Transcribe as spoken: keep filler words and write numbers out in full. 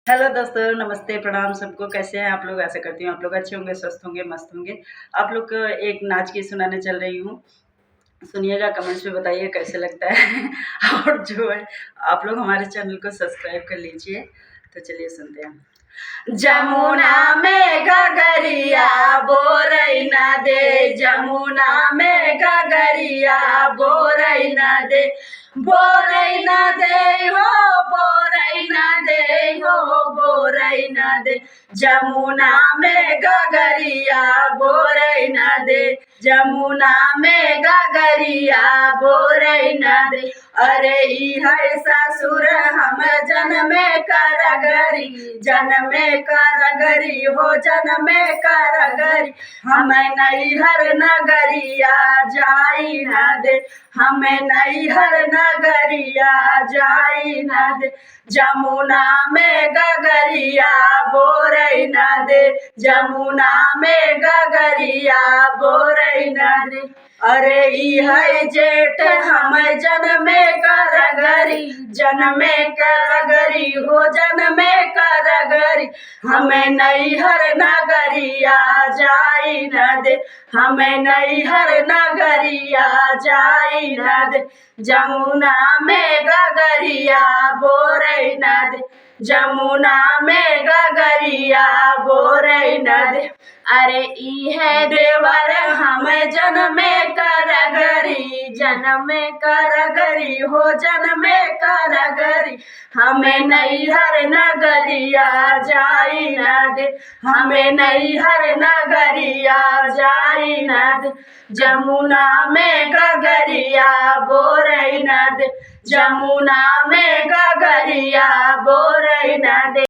हेलो दोस्तों, नमस्ते, प्रणाम सबको। कैसे हैं आप लोग? आशा करती हूँ आप लोग अच्छे होंगे, स्वस्थ होंगे, मस्त होंगे। आप लोग को एक नाच की सुनाने चल रही हूँ, सुनिएगा, comments में बताइए कैसे लगता है। और जो है, आप लोग हमारे channel को subscribe कर लीजिए। तो चलिए सुनते हैं। जमुना में गगरिया बोरई न दे, जमुना में गगरिया बोरई न दे, बोरई न दे हो, बोरई न दे हो, बोरई न दे। जमुना में गगरिया बोरई न दे, जमुना में गगरिया बोरई न दे। अरे ई है ससुर हम जनमे करगरी, जनमे करगरी हो, जनमे करगरी। हमें नैहर नगरिया जाई न दे, हमें नैहर नगरिया जाई न दे। जमुना में गगरिया बोरई न दे, जमुना में गगरिया बोरई न दे। अरे ई है जेठ हम जनमे करगरी, जनमे करगरी हो, जनमे करगरी। हमें नैहर नगरिया जाई न दे, हमें नैहर नगरिया जाई न दे। जमुना में गगरिया बोरई न दे, जमुना में गगरिया बोरई न दे। अरे ई है देवर हम जनमे करगरी, जनमे करगरी हो, जनमे करगरी। हमें नैहर नगरिया जाई न दे, हमें नैहर नगरिया जाई न दे। जमुना में गगरिया बोरई न दे, जमुना में गगरिया बोरई न दे।